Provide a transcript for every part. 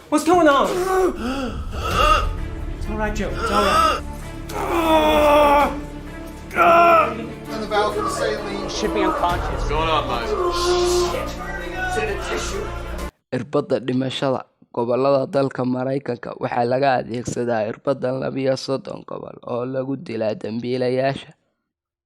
What's going on? It's all right, Joe. It's all right. And the valve for the saline. Should be unconscious. What's going on, Mike? It's in the tissue. Irbadda dhimashada. Gobollada dalka Maraykanka waxaa laga adeegsadaa irbaddan 32 gobol oo lagu dilaa dambiilayaasha,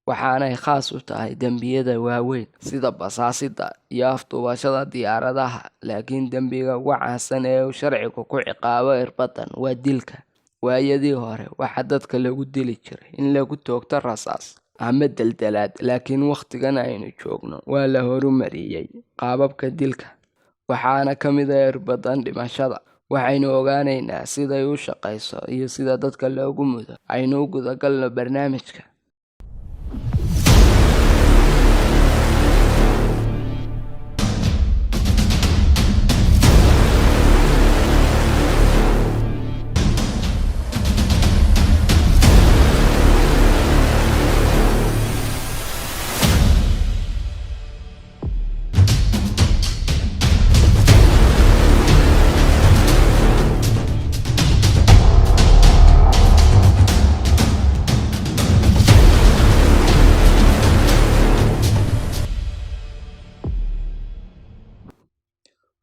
waxaanay khaas u tahay dembiyada waaweyn sida basaasida iyo afduubashada diyaaradaha. Laakiin dembiga ugu caansan ee uu sharcigu ku ciqaabo irbaddan waa dilka. Waayadii hore waxaa dadka lagu dili jiray in lagu toogto rasaas ama daldalaad, laakiin wakhtigan aynu joogno waa la horumariyay qaababka dilka, waxaana ka mid ah irbaddan dhimashada. Waxaynu ogaanaynaa siday u shaqayso iyo sida dadka loogu mudo. Aynu u gudagalno barnaamijka.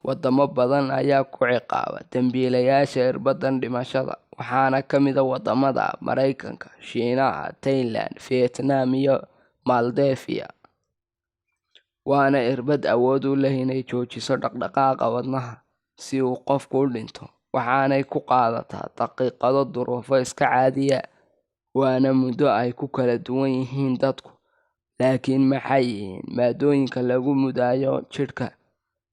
Wadamo badan ayaa ku ciqaaba dambiilayaasha irbaddan dhimashada, waxaana ka mid ah wadamada Maraykanka, Shiinaha, Thailand, Vietnam iyo Maldives. Waana irbad awood u leh inay joojiso dhaqdhaqaaqa wadnaha si uu qofku u dhinto, waxaanay ku qaadataa daqiiqado duruufo iska caadiya, waana muddo ay ku kala duwan yihiin dadku. Laakiin maxay yihiin maaddooyinka lagu mudayo jidhka?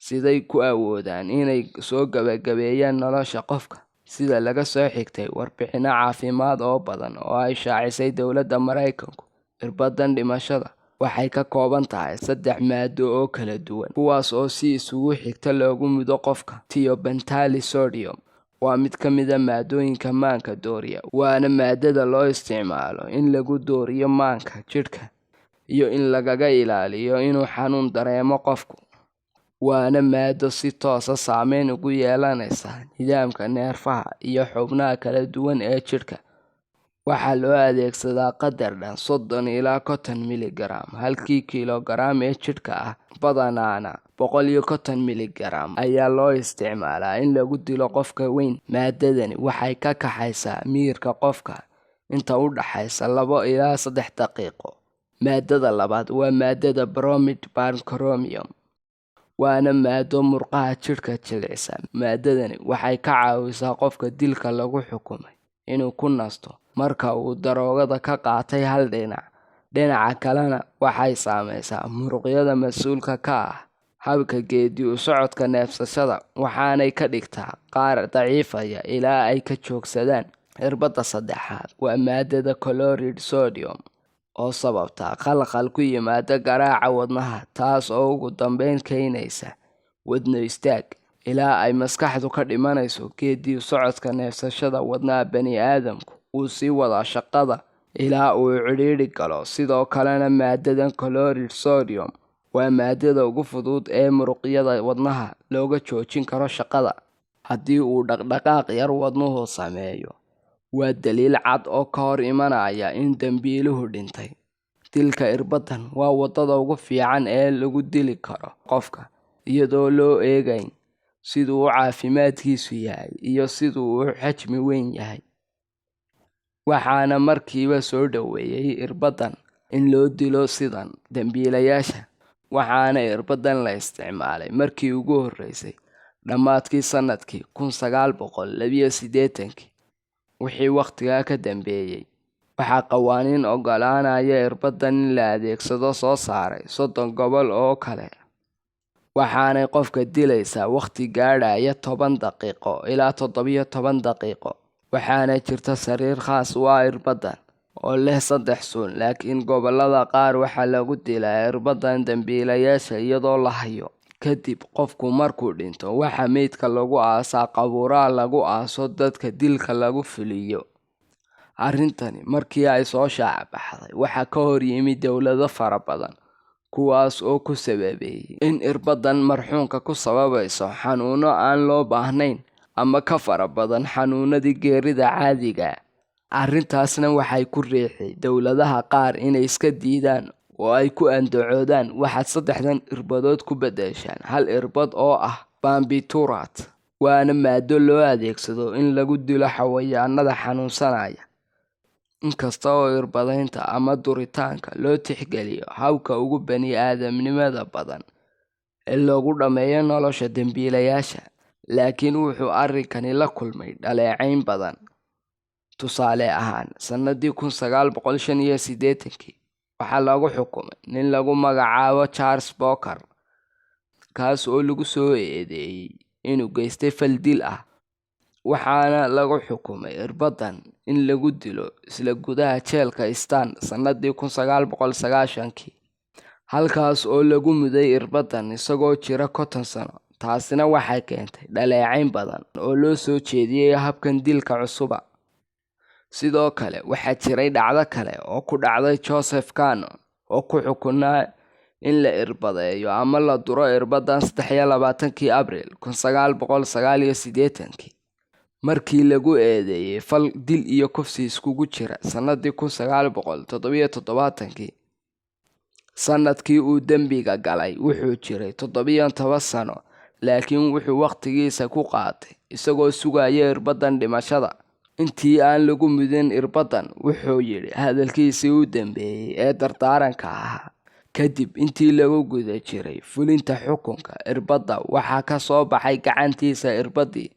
Siday ku awoodaan inay soo gabagabeeyaan nolosha qofka? Sida laga soo xigtay warbixinno caafimaad oo badan oo ay shaacisay dowladda Maraykanku, irbaddan dhimashada waxay ka kooban tahay saddex maaddo oo kala duwan, kuwaas oo si isugu xigta loogu mudo qofka. Thiopental sodium waa mid ka mid ah maaddooyinka maanka dooriya, waana maaddada loo isticmaalo in lagu dooriyo maanka jidhka iyo in lagaga ilaaliyo inuu xanuun dareemo qofku. Waana maaddo si toos ah saameyn ugu yeelanaysa nidaamka neerfaha iyo xubnaha kala duwan ee jidhka. Waxaa loo adeegsadaa qadar dhan 30 ilaa 50 milligaraam halkii kiilogaraam ee jidhka ah, badanaana 150 milligaraam ayaa loo isticmaalaa in lagu dilo qofka weyn. Maaddadani waxay ka kaxaysaa miyirka qofka inta u dhaxaysa 2 ilaa 3 daqiiqo. Maaddada labaad waa maaddada bromide pancuronium, waana maaddo murqaha jidhka jilcisa. Maaddadani waxay ka caawisaa qofka dilka lagu xukumay inuu ku nasto marka uu daroogada ka qaatay hal dhinac. Dhinaca kalena waxay saamaysaa muruqyada mas'uulka ka ah habka geedi u socodka neefsashada, waxaanay ka dhigtaa qaar daciifaya ilaa ay ka joogsadaan. Irbadda saddexaad waa maaddada chloride sodium oo sababta khalkhal ku yimaada garaaca wadnaha, taas oo ugu dambeyn keenaysa wadno istaag ilaa ay maskaxdu ka dhimanayso. Geedi u socodka neefsashada wadnaha bani'aadamku wuu sii wadaa shaqada ilaa uu cidhiidhi galo. Sidoo kalena maaddadan chloride sodium waa maaddada ugu fudud ee muruqyada wadnaha looga joojin karo shaqada haddii uu dhaqdhaqaaq yar wadnuhu sameeyo. Waa daliil cad oo ka hor imanaya in dambiiluhu dhintay. Dilka irbaddan waa waddada ugu fiican ee lagu dili karo qofka iyadoo loo eegayn siduu u caafimaadkiisu yahay iyo siduu u xajmi weyn yahay. Waxaana markiiba soo dhoweeyay irbaddan in loo dilo sidan dambiilayaasha, waxaana irbaddan la isticmaalay markii ugu horreysay dhammaadkii sanadkii 1982. Wixii wakhtigaa ka dambeeyay waxaa qawaaniin oggolaanaya irbaddan in la adeegsado soo saaray 30 gobol oo kale, waxaanay qofka dilaysaa wakhti gaadhaya 10 daqiiqo ilaa 17 daqiiqo. Waxaana jirta sariir khaas u ah irbaddan oo leh saddex suun, laakiin gobollada qaar waxaa lagu dilaa irbaddan dambiilayaasha iyadoo la hayo. Kadib qofku markuu dhinto waxaa meydka lagu aasaa qabuuraha lagu aaso dadka dilka lagu fuliyo. Arrintani markii ay soo shaac baxday waxaa ka hor yimid dowlado fara badan, kuwaas oo ku sababeeyay in irbaddan marxuunka ku sababayso xanuuno aan loo baahnayn. ama ka fara badan xanuunadii geerida caadiga. Arrintaasna waxay ku riixday dowladaha qaar inay iska diidaan oo ay ku andacoodaan waxaad saddexdan irbadood ku beddeshaan hal irbad oo ah bambiturat, waana maado loo adeegsado in lagu dilo xayawaanada xanuunsanaya. Inkasta oo irbadaynta ama duritaanka loo tixgeliyo habka ugu bani'aadamnimada badan ee loogu dhammeeyo nolosha dembiilayaasha, laakiin wuxuu arrinkani la kulmay dhaleecayn badan. Tusaale ahaan, sannadii 1985-kii waxaa lagu xukumay nin lagu magacaabo Charles Booker, kaas oo lagu soo eedeeyay inuu geystay fal dil ah, waxaana lagu xukumay irbadan in lagu dilo isla gudaha jeelka Stan sannadii 1990-kii, halkaas oo lagu muday irbadan isagoo jira 50 sano. Taasina waxay keentay dhaleecayn badan oo loo soo jeediyay habkan dilka cusuba. Sidoo kale waxaa jiray dhacdo kale oo ku dhacday Joseph Cannon oo ku xukunaa in la irbadeeyo ama la duro irbadan 23-kii Abriil 1989-kii, markii lagu eedeeyay fal dil iyo kufsi iskugu jira sannadii 1977-kii. Sanadkii uu dembiga galay wuxuu jiray 17 sano, laakiin wuxuu wakhtigiisa ku qaatay isagoo sugaya irbadan dhimashada. Intii aan lagu mudin irbadan wuxuu yidhi hadalkiisii u dambeeyay ee dardaaranka ahaa. Kadib intii lagu guda jiray fulinta xukunka irbadda waxaa ka soo baxay gacantiisa irbadii.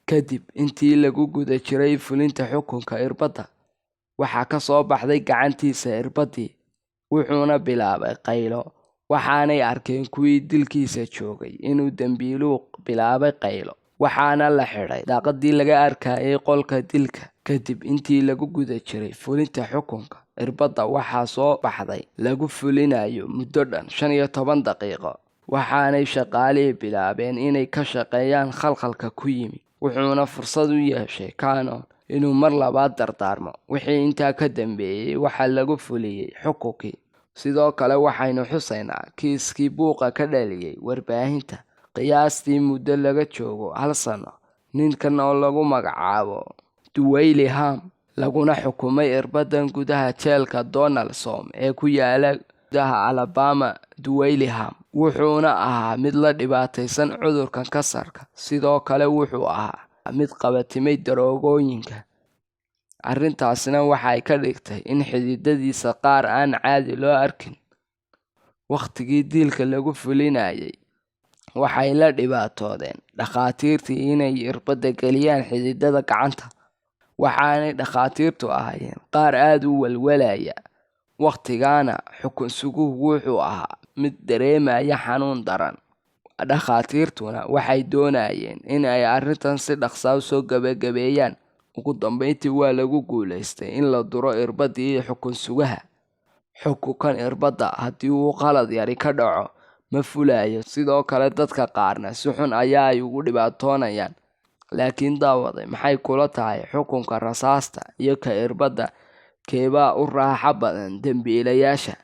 Kadib intii lagu guda jiray fulinta xukunka irbadda waxaa ka soo baxday gacantiisa irbadii, wuxuuna bilaabay qaylo. Waxaanay arkeen kuwii dilkiisa joogay inuu dembiiluhu bilaabay qaylo, waxaana la xidhay daaqadii laga arkayay qolka dilka. Kadib intii lagu guda jiray fulinta xukunka irbadda waxaa soo baxday lagu fulinayo muddo dhan 15 daqiiqo, waxaanay shaqaalihii bilaabeen inay ka shaqeeyaan khalkhalka ku yimi. Wuxuuna fursad u yeeshay Cannon inuu mar labaad dardaarmo. Wixii intaa ka dambeeyay waxaa lagu fuliyey xukunkii. Sidoo kale waxaynu xusaynaa kiiskii buuqa ka dhaliyay warbaahinta qiyaastii muddo laga joogo hal sano, ninkan oo lagu magacaabo Duwayli Ham, laguna xukumay irbadan gudaha jeelka Donaldson ee ku yaala gudaha Alabama. Duwayli Ham wuxuuna ahaa mid la dhibaataysan cudurkan kansarka, sidoo kale wuxuu ahaa mid qabatimay daroogooyinka. Arrintaasina waxay ka dhigtay in xididadiisa qaar aan caadi loo arkin. Wakhtigii dilka lagu fulinayay waxay la dhibaatoodeen dhakhaatiirtii inay irbadda geliyaan xididada gacanta, waxaanay dhakhaatiirtu ahaayeen qaar aad u walwalaya. Wakhtigaana xukun suguhu wuxuu ahaa mid dareemaya xanuun daran, dhakhaatiirtuna waxay doonayeen in ay arrintan si dhaqsa u soo gabagabeeyaan. Ugu dambeyntii waa lagu guulaystay in la duro irbadii xukun sugaha. Xukunkan irbadda haddii uu qalad yari ka dhaco ma fulayo, sidoo kale dadka qaarna si xun ayaa ay ugu dhibaatoonayaan. Laakiin daawaday, maxay kula tahay xukunka rasaasta iyo ka irbadda keebaa u raaxo badan dembiilayaasha?